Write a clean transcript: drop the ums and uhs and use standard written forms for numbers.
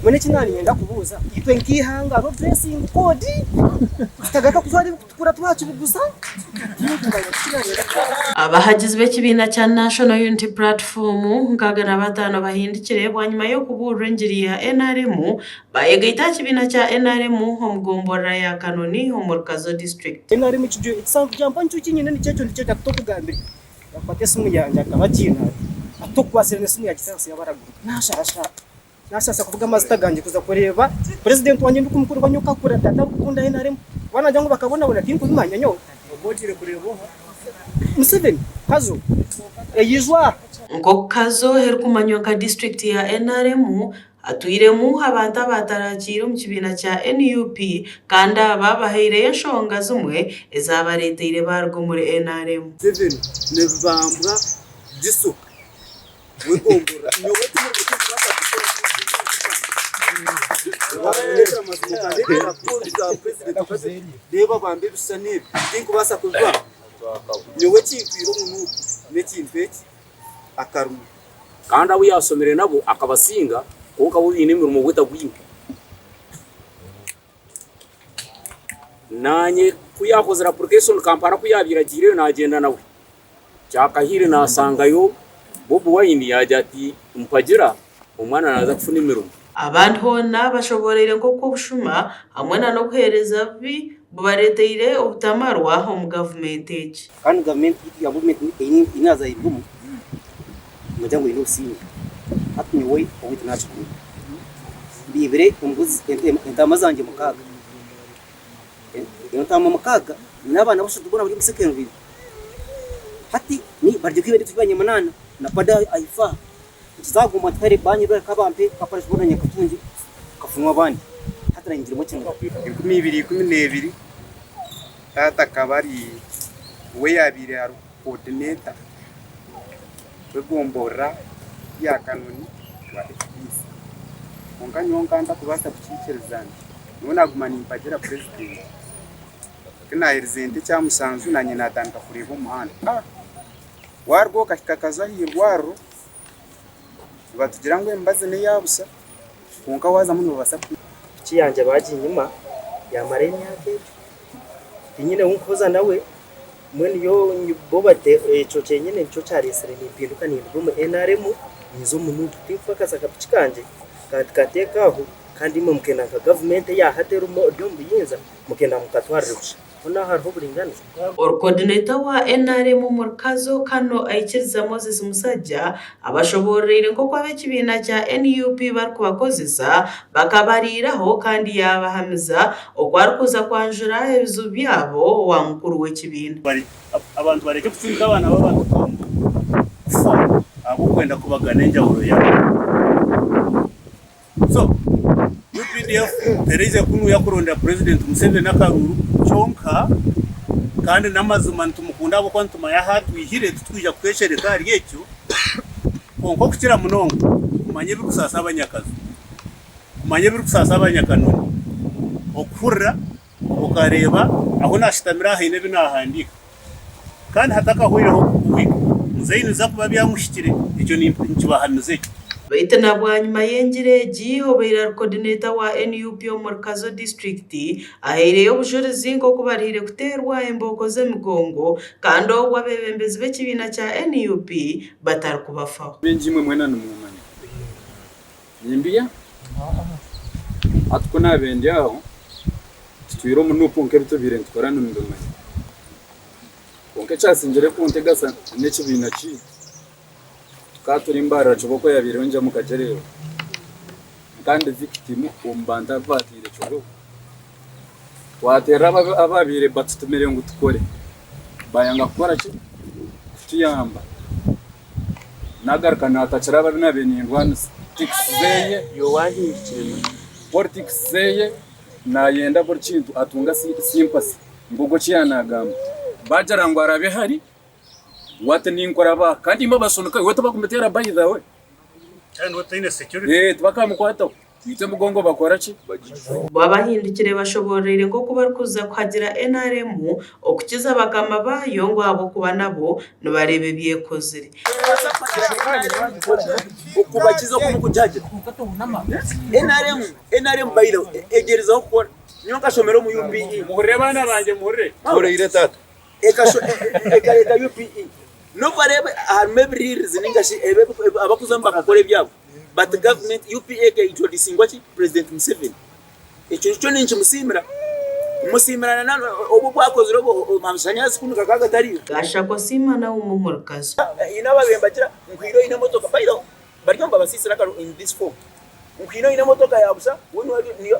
Mbwenu eki naaba niinyenda kubuuza, itwe nk'eihanga hariho dressing code? Tutagaruka kujwara ebirikutukura twakibiguza? Abahagizi b'ekibiina kya National Unity Platform 65 bahindukire bwanyima y'okubuurira engiri ya NRM bayegaita aha kibiina kya NRM omu gomborora ya Kanoni omuri Kazo District. NRM ekisambu kyampa nikyo kinyine nikyo ekyo nikyo eki Yakwata esimu yangye akaba agiine ati, Atokukwasire n'esimu yangye saasi yabaragura. Nashasha. Nashasha kuvuga amazita gangye kuza kureeba purezidenti wangye ndikumukuru nyowe kakura tata arikukunda nrm. Kuba nagira ngu bakabonabona tinkubimanya nyowe. Oba ogiire kureeba oha? Museveni, Kazo, eijwa aha. Nk'oku Kazo erikumanywa nka disiturikiti ya nrm, Hatwiremu abantu abaatarakiire omu kibiina kya NUP kandi aba bahaireyo enshonga zimwe ezaabareeteire baaruga omuri nrm. Museveni nibibambwa Giso wegomborora nyowe timurimo tinkubaasa kukora reeba bambe ebishushani ebi tinkubaasa kubibamba nyowe ekintwire omu nup nekintu eki akarimo. Kandi abu yaashomire nabo akabasinga, kwonka bo baine emirimo we tagwine. Naanye ku yaakozire application Kampala ku yaabaire agiireyo naagyenda nawe, kyakahiire naasangayo Bobi Wine yaagira ati mpagira omwana naaza kufuna emirimo. Abandi hoona bashoboreire nk'oku obushuma hamwe na n'obuheereza bubi bubareeteire obutamarwa omu gavumenti egi. Kandi gavumenti yaitu ya movement ei nazairwemu nibagira ngu eine obusingye. Hati nyowe owaitu nakikunda. Mbiibire embuzi entaama zangye mukaaga. Entaama mukaaga nyine abaana bashatu boona bari omu secondary. Hati bari kwiba turi banyamunaana na pada ahifa aha. Nikizaguma ntware banyibira kabampe kakoresibwe boona nyakatungye kafunwe abandi. Hati nanye ngiremu ekiniga. 2012 Taata akaba ari we yaabaire ari coordinator w'egomborora ya Kanoni wa FDC. Kwonka nyowe nkaba ntarikubaasa kukiikiriza nti nyowe naaguma nimpagira purezidenti. Ku naaherize nti ekya mushanju naanye naatandika kureeba omuhanda. Ah! Waaruga okahika akazu aha irwariro, nibatugira ngu emibazi n'eya busha kwonka waazamu nibabaasa kukuha. Piki yangye baaginyima yaamara emyaka egyo. Tinyine ou nkuhoza nawe, mbwenu yo bo bati ekyo kyenyine nikyo kyareetsire nimpinduka ninduga omu nrm ninza omu NUP. Tinkufakasa akapiki kangye kateeka aho kandi imwe mukenda nka gavumenti eya hati erimu eri omu buyinza mukenda mukatwarire busha. Hoona hariho oburinganiza. Coordinator wa nrm omuri Kazo, Kano Aikiriza Moses Musajja abashoboororeire nk'oku ab'ekibiina kya NUP barikubakozesa bakabariiraho kandi yaabahamiza oku arikuza kwanjura ebizibu byabo owa mukuru w'ekibiina. Abantu barekye kutsindika abaana b'abantu Congo kufa ahabw'okwenda kubagana enjawulo yaabo. So UPDF tereize kunuya kurondera President Museveni akaruuru kyonka kandi n'amazima nitumukunda ahabw'okuba nitumanya ahu atwihire titwija kweshereka ahari ekyo kwonka okukira munonga kumanya ebirikusaasa abanyakazu, kumanya ebirikusaasa abanyakanoni, okuhurira okareeba ahu naashutamire aha haine ebi naahandiika kandi hatakahweireho wiiki muzeeyi nibiza kuba byamuhikire ekyo nikibahamiza ekyo. Beitu na bwanyima y'engira egi, obaire ari coordinator wa NUP omuri Kazo disiturikiti ahaireyo obujurizi nk'oku bariire kuteerwa embooko z'emigongo kandi obwo abeebembezi b'ekibiina kya NUP batarikubafaho. Baingi imwe mwena nimumanya. Nimbiya? Hati ku naabaire ndi aho, tutwire omu nup kwonka ebi tubaire nitukora nimubimanya. Kwonka ekyasingire kuntegasa n'ekibiina kyaitu, tukaba turi Mbarara Kiboko yabaireho enjamu mukagireeba. Nkaba ndi victim omu bantu abu baateire Kiboko. Twateerera ababaire batutumire ngu tukore, bayanga kukora ki? Kutuyamba. Nagaruka natakira abu nabaire nindwanisa. Politics zeye nayenda buri kintu atunga sympathy ngu ogwo eki yanagamba. Bagira ngu arabe hari, we ati ninkuraba aha kandi imwe abasunika we tibakumutera by the way. Kandi we taine security. Tibakamukwataho. Itwe emigongo bakora ki? Bo abahindukire bashobooroire nk'oku barikuza kuhagira NRM okukiza bakama baayo ngu ahabw'okuba nabo nibareeba ebi ekozire. Okubakiza oku mukugihagira. NRM, NRM by the way egyerizeho kukora. Nyowe nkashomera omu UPE. Muhurire baana bangye muhurire. Muhurire taata. Ekareeta UPE. N'obu bareebe harimu ebiriirizi ninga shi abakuzamu bakakora ebyabo but government UPE eka introducingwa ki president Museveni. Ekyo nikyo ninkimusiimira. Musiimira na obu obwakozire obu amashanyarazi kunu gakaba gatariyo. Gashakwa Siima Naomi omuri Kazo. Haine ababaire nibagira ngu haine oine emotoka by the way bari nibabasiisira akaruru in this form ngu haine oine emotoka ya busha we niwe.